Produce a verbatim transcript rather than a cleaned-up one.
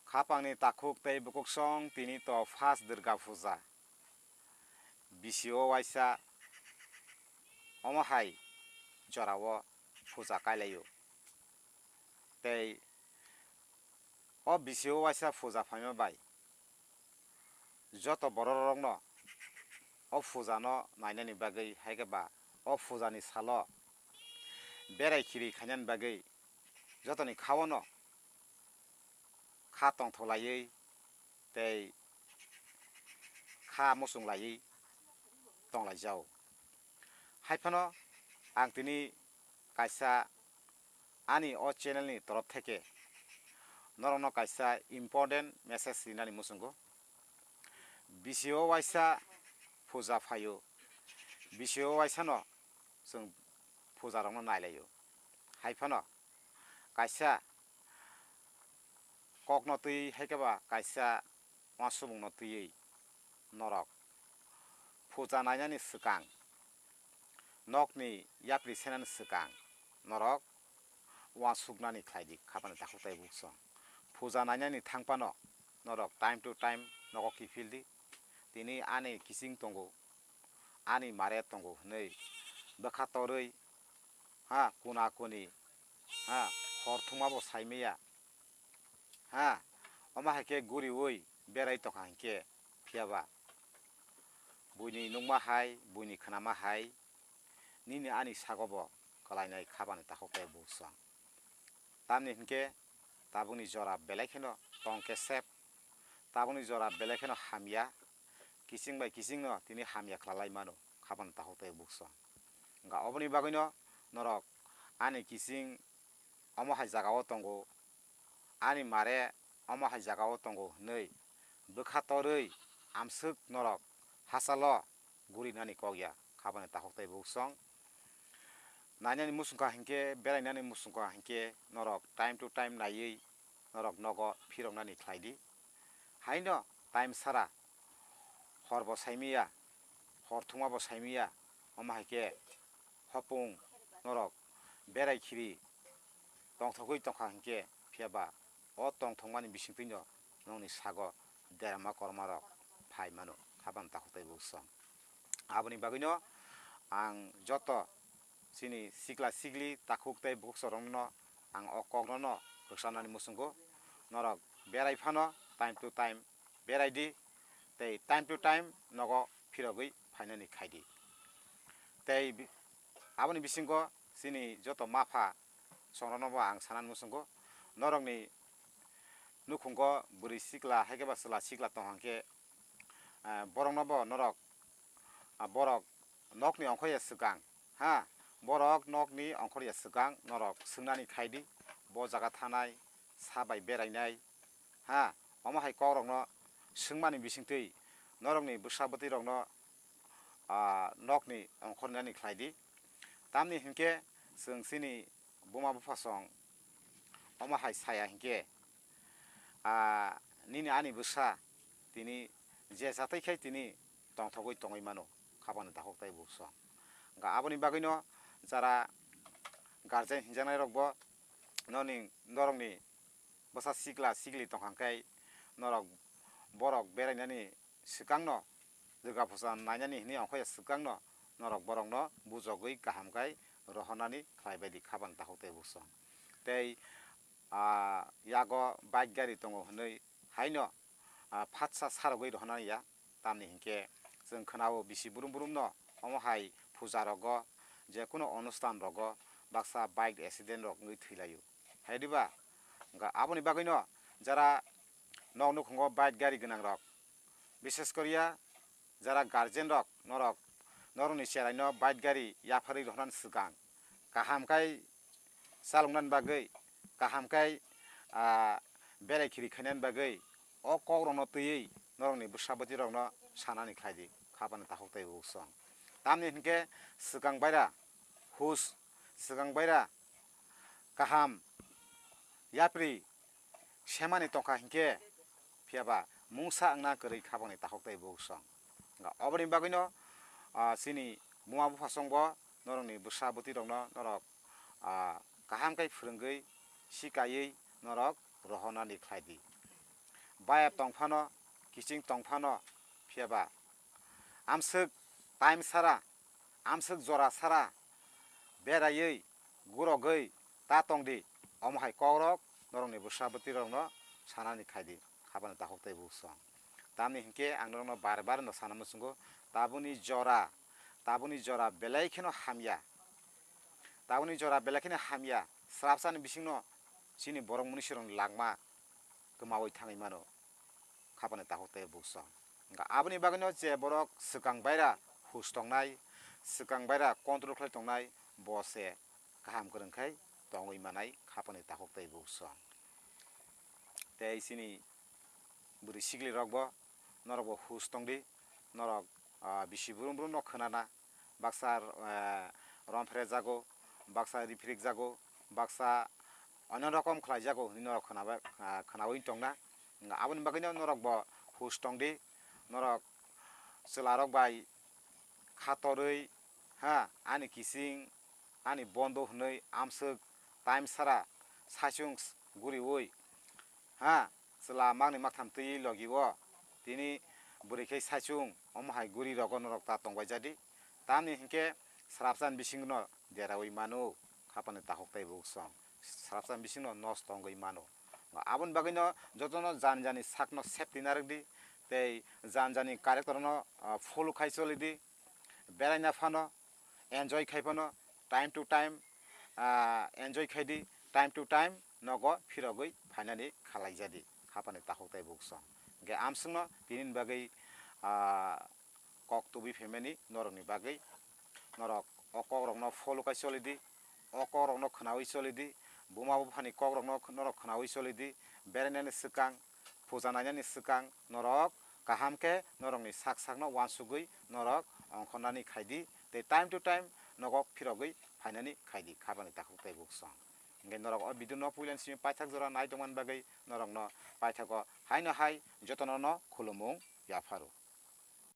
Khapangni takhuk tei bukuksong tini to first Durga Puja. Bisio waisa omo hai jorao puja kailaio. Tei o bisio waisa puja phaima bai joto bororokno o pujano nainani bagwi, hai khe ba o pujani salo berai khiri khainani bagwi jotoni khaono kha tongthok laiwi tei kha muchung laiwi tonglaijao. Hai phano ang tini kaisa ani o channel ni torof theke norokno kaisa important message rinani muchungo. Bisio waisa puja phaio, bisio waisano chwng pujarokno nailaio. Hai phano kaisa kokno twi hai khe ba kaisa uansukmungno twiwi norok puja nainani swkang, nokni yapri senani swkang norok uansuknani khlai di, khapani takhuk tei buksong. Puja nainani thang phano norok time to time nogo kiphil di. Tini ani kiching tongo, ani mare tongo hwnwi bwkha torwi, ha, kuna kuni, ha, hor thwngma bo sai maya, ha, omo hai khe guriui berai tongkha hinkhe, phiya ba buini nukma hai, buini khnama hai, nini ani sago bo kwlainai khapani takhuk tei buksong. Tamni hinkhe tabukni jora belai kheno tong khe sep, tabukni jora belai kheno hamya, kiching bai kichingno tini hamya khwlalai mano khapani takhuk tei buksong. Wngkha oboni bagwino norok ani kiching omo hai jagao tongo, ani mare omo hai jagao tongo hwnwi bwkha torwi amswk norok hachalo gurinani kok ya khapani takhuk tei buksong. Nainani muchungkha hinkhe, berainani muchungkha hinkhe norok time to time naiwi norok nogo phiroknani khlai di. Haino time sara hor bo sai maya, hor thwngma bo sai maya, omo hai khe hopung norok berai khiri tongthogwi tongkha hinkhe, phiya ba o tongthokmani bisingtwino nokni sago derma kormarok phai mano, khapang takhuk tei buksong. Aboni bagwino ang joto chini sikla sikli takhuk tei bukhuksongrokno ang o kokno no rwchapnani muchungo. Norok berai phano time to time berai di, tei time to time nogo phirogwi phainani khai di. Tei bi-, aboni bisingo chini joto mapha songrokno bo ang sanani muchungo, norokni nukhungo bwrwi sikla hai khe ba chwla sikla tong hang khe, ah, borokno bo norok, ah, borok nokni ongkhorya swkang, ha, borok nokni ongkhorya swkang norok swngnani khai di, bo jaga thanai, sa bai berainai, ha, omo hai kokrokno swngmani bisingtwi norokni bwsa bwtwirokno, ah, nokni ongkhornani khlai di. Tamni hinkhe chwng chini buma buphasong omo hai saya hinkhe, ah, nini ani bwsa tini je jatai khai tini tongthogwi tongwi mano, khapangni takhuk tei buksong. Wngkha aboni bagwino jara guardian hinjaknairokbo noni norokni bwsa sikla sikli tongkha hwnkhe norok borok berainani swkangno, Durga Puja nainani hwnwi ongkhorya swkangno norok borokno bujogwi kaham khai rohornani khlai bai di khapang takhuk tei buksong. Tei, ah, yago bike gari tongo hwnwi haino, ah, phatsa sarogwi rohornani ya, tamni hinkhe chwng khwnao bisi brum brumno omo hai puja rogo, je kuno onusthan rogo baksa bike accident rok wngwi thwilaio. Hai diba? Wngkha aboni bagwino jara nok nukhungo bike gari gwnang rok, bishes koriya jara guardian rok norok, norokni cheraino bike gari yapharwi rohornani swkang kaham khai chaloknani bagwi, kaham khai, ah, berai khiri khainani bagwi o kokrokno twiwi norokni bwsa bwtwirokno sanani khlai di, khapani takhuk tei buksong. Tamni hinkhe swkang baira hus, swkang baira kaham yapri semani tongkha hinkhe, phiya ba mungsa wngna kwrwi khapangni takhuk tei buksong. Wngkha oboni bagwino, ah, chini buma buphasongbo norokni bwsa bwtwirokno norok, ah, kaham khe phwrwngwi, sikaiwi norok rohornani khlai di. Baya tongphano, kiching tongphano, phiyaba amswk time sara, amswk jora sara beraiwi, gurogwi ta tongdi. Omo hai kokrok norokni bwsa bwtwirokno sanani khaidi, khapani takhuk tei buksong. Tamni hinkhe ang norokno bar bar no sana muchungo, tabukni jora, tabukni jora belai kheno hamya. Tabukni jora belai kheno hamya, srapsani bisingno chini borok munisirokni langma kwmawi thangwi mano, khapani takhuk tei buksong. Hwnkha aboni bagwino je borok swkang baira hus tongnai, swkang baira control khlai tongnai, bo se kaham kwrwng khai tongwi manai, khapani takhuk tei buksong. Tei chini bwrwi siklirokbo, norokbo hus tongdi, norok, ah, bisi brum brumno khwnana, baksa, eh, rom pherjago, baksa ri phirikjago, baksa onno rokom khlaijago hinwi norok khwnabai, ah, khwnawi tongna. Aboni bagwino norokbo hus tongdi, norok chwlarok bai khatorwi, ha, ani kiching, ani bondo hwnwi amswk time sara saichung guriwi, ha, chwla maknwi maktham twiwi logi-o tini bwrwi khe saichung omo hai guri rogo norok ta tongbai jadi. Tamni hinkhe srapsani bisingno derawi mano, khapani takhuk tei buksong srapsani bisingno nosto wngwi mano. Aboni bagwino jotono jani jani sakno safety narwkdi, tei jani jani character no, ah, follow khai cholidi, beraina phano, enjoy khai phano, time to time, ah, enjoy khaidi, time to time nogo phirogwi phainani khalaijadi, khapani takhuk tei buksong. Hwnkhe amswkno tinini bagwi, ah, kok tubui phaimani norokni bagwi. Norok o kokrokno follow khai cholidi, o kokrokno khwnawi cholidi, buma buphani kokrokno norok khwnawi cholidi, berainani swkang, puja nainani swkang norok kaham khe norokni sak sakno uansugwi norok ongkhornani khaidi, tei time to time nogo phirogwi phainani khaidi, khapani takhuk tei buksong. Hwnkhe norok o video no puilani simi paithak jora nai tongmani bagwi norokno paithago haino hai jotono no khulumung yapharo.